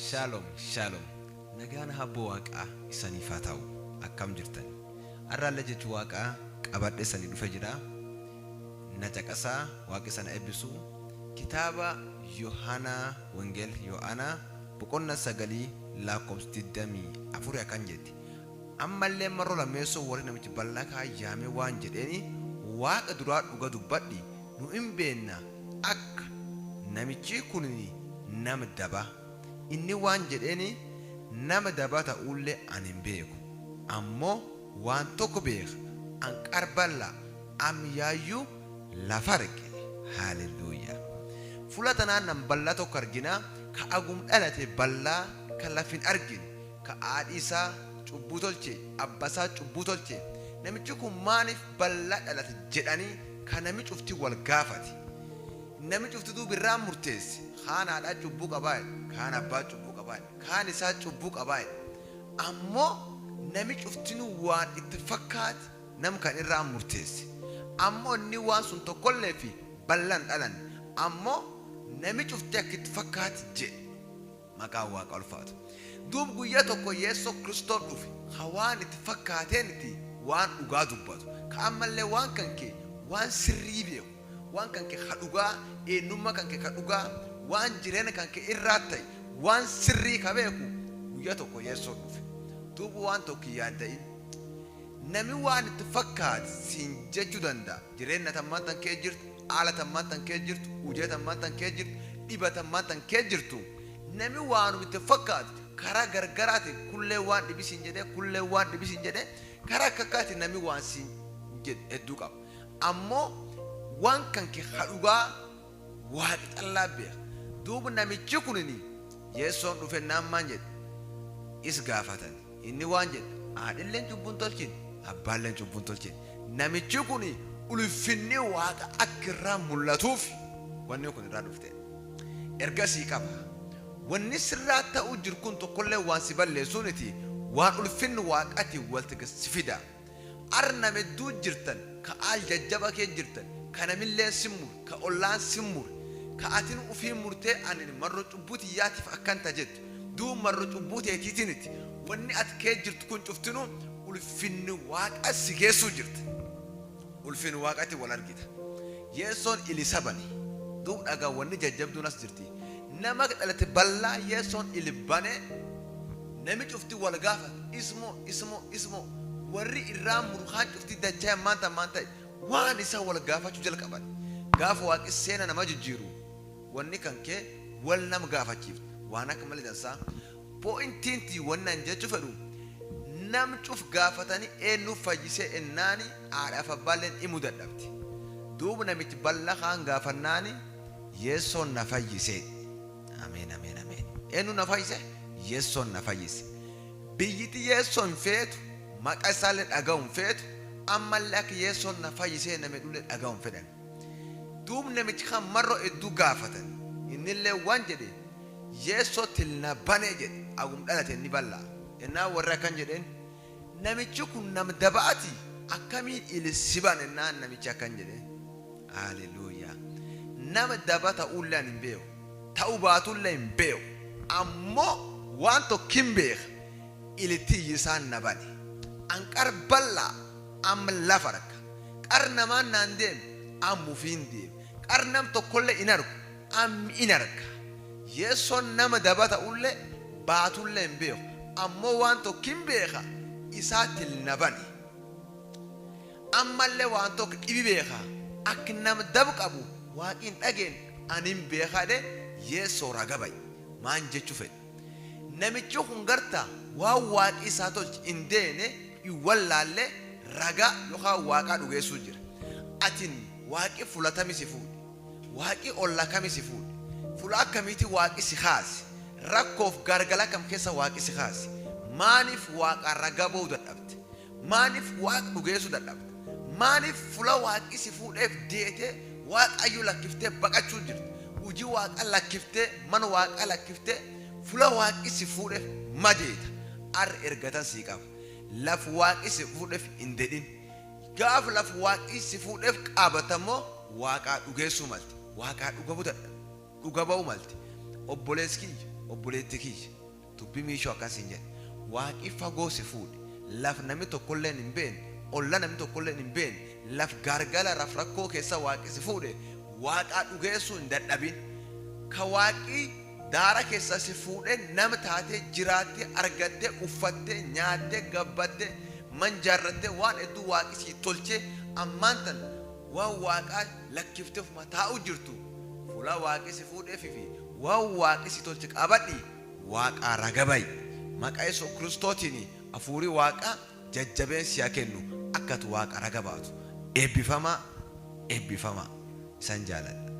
Shalom, shalom. Nagaan habboo waaqaa isaniif haa ta'u. Akkam jirtan? Har'aallee jechi waaqaa qabadhe isanii dhufe jira. Na caqasaa waaqi sana eebbisu. Kitaaba Yohaanaa Wangeel Yohaanaa boqonnaa 9 lakkoofsa 24 akkan jetti. Ammallee marroo lammeessoo warri namichi bal'aa kaan yaamee waan jedheeni, Waaqa duraa dhuga dubbadhi, nu imbeenna akka namichi kunini nama daba. Inni waan jedheeni, Nama daba ta'ullee ani hin beeku. Ammoo waan tokko beeka, an qar bal'aa amma yaayyuu lafa arge. Haleluuyaa. Fuula tanaan nam bal'aa tokko argina, ka agum dhalate bal'aa ka laf hin argine, ka haadhi isaa cubbuu tolche, abba isaa cubbuu tolche. Namichi kun maaniif bal'aa dhalate jedhanii ka nami cufti wal gaafate. Nami cufti duuba irraa murteesse. Kaan haadhaa cubbuu qabaa jedhe, kaan abbaa cubbuu qabaa jedhe, kaan isaa cubbuu qabaa jedhe. Ammoo nami cuftinuu waan itti fakkaate nam kan irraa murteesse. Ammoo inni waan sun tokkollee fi bal'aan dhalanne. Ammoo nami cufti akka itti fakkaate jedhe. Maqaan Waaqa ulfaatu. Duub guyyaa tokko Yeessoo Kiristoon dhufe, ka waan itti fakkaateen itti waan dhugaa dubbatu, ka ammallee waan kan kee waan sirrii beeku, waan kan kee ka dhugaa, eenyummaa kan kee ka dhugaa, waan jireenya kan kee irraa ta'e, waan sirrii ka beeku guyyaa tokko Yeessoon dhufe. Duuba waan tokko hin yaadda'in. Nami waan itti fakkaate siin jechuu danda'a. Jireenya tammaan tan kee jirtu, haala tammaan tan kee jirtu, hojii tammaan tan kee jirtu, dhiba tammaan tan kee jirtu. Nami waanuma itti fakkaatu karaa gargaraatiin kullee waan dhibi siin jedhee, kullee waan dhibi siin jedhee, karaa akka akkaatiin nami waan siin jedhu hedduu qaba. Ammoo waan kan kee ka dhugaa waaqi callaa beeka. Duuba namichi kunini Yeessoon dhufe naan maan jedhe is gaafatan. Inni waan jedhe, haadhilleen cubbuun tolchine, abbaalleen cubbuun tolchine. Namichi kun ulfinni waaqa akka irraa mul'atuuf wanni kun irraa dhufte. Ergasii qaba. Wanni sirraa ta'uu jiru kun tokkollee waan si balleessuuniti, waan ulfinni waaqatiin walti si fida. Arra nama hedduu jirtan, ka aal jajjaba kee jirtan, ka namilleen si mure, ka ollaan si mure, ka atin ufii murtee anin marro cubbuu tiyyaatiif akkan ta jettu. Duub marro cubbuu teetiitiniti. Wanni ati kee jirtu kun cuftinuu ulfinni waaqa si geessuu jirta. Ulfinni waaqati wal argita. Yeessoon ilisa bane. Duub dhagaa wanni jajjabduun as jirti. Nama dhalate bal'aa Yeessoon ili bane, nami cufti wal gaafate. Ismoo, ismoo, ismoo. Warri irraa murkaan cufti dachaa ammaan tammaan ta'e waan isa wal gaafachuu jalqaban. Gaafa waaqi seena nama jijjiiru wanni kan kee wal nama gaafachiiftu waan akka malee dansaa. Pointiin wanni an jechuu fedhu, nam cuf gaafatanii eenyuuf fayyisee ennaani haadhaaf abbaalleen himuu dadhabte. Duuba namichi bal'aa kaan gaafannaani Yeessoon na fayyisee. Ameen, ameen, ameen. Eenyu na fayyise? Yeessoon na fayyise. Biyyiti Yeessoo hin feetu, maqaa isaallee dhaga'u hin feetu, ammallee akka Yeessoon na fayyisee nama dhullee dhaga'u hin fedhan. Duub namichi kan marroo hedduu gaafatan. Innillee waan jedhe, Yeessoo tilna banee jedhe, agum dhalate inni bal'aa. Ennaan warri akkan jedheen, namichi kun nam dabaati akkamiin ilisiban ennaan namichi akkan jedheen. Haleluuyaa. Nama daba ta'ullee ani hin beeku. Ta'uu baatullee hin beeku. Ammoo waan tokko hin beeka. Ilitiyyi isaan na bane. An qar bal'aa amma lafa arga. Qar namaan naan deeme amma ufiin deeme. Qar nam tokkollee hin argu ammi in arga. Yeessoon nama daba ta'ullee baatullee hin beeku. Ammoo waan tokko hin beeka, isaa tilna bane. Ammallee waan tokko dhibi beeka. Akka nama dabu qabu waaqi hin dhageen ani hin beekadhe Yeessoo raga ba'i. Maan jechuu fedhe? Namichi kun garta waan waaqi isaa tolche hin deene, hin wallaalle, ragaa yookaan waaqaa dhugeessuu jira. Atin waaqi fulatami si fuudhe? Waaqi olla kami si fuudhe? Fula akkamiiti waaqi si kaase? Rakkoof gargala kam keessa waaqi si kaase? Maaniif waaqa raga ba'uu dadhabde? Maaniif waaqa dhugeessuu dadhabde? Maaniif fula waaqi si fuudheef deetee waaqayyo lakkiftee baqachuu jirta? Hojii waaqa lakkiftee, mana waaqa lakkiftee, fula waaqi si fuudheef madeeta? Arra ergatan sii qaba. Laf waaqi si fuudheef hin dedhin. Gaafa laf waaqi si fuudheef qaabatamoo waaqaa dhugeessuu malte. Waaqaa dhuga butadha. Dhuga ba'uu malte. Obboleessi kiyya. Obboleetti kiyya, dubbii miishoo akkasiin jedhe. Waaqi fagoo si fuudhe, laf namni tokkolleen hin beekne, olla namni tokkolleen hin beekne, laf gaargala raf rakkoo keessa waaqi si fuudhe, waaqaa dhugeessuu hin dadhabin. Ka waaqi daara keessa si fuudhe, nama taatee jiraattee, argattee, uffattee, nyaattee, gabbattee, manjaarrattee, waan hedduu waaqi si tolchee, ammaan tan waan waaqaa lakkiftee ofuma taa'u jirtu, fuula waaqi si fuudheefi fi waan waaqi si tolche qabadhi, waaqaa ragabai. Maqaa Yesuus Kiristootiin hafuurri waaqaa jajjabeen si haa kennu, akkatu waaqa raga baatu. Eebbifamaa, eebbifamaa, isan jaaladha.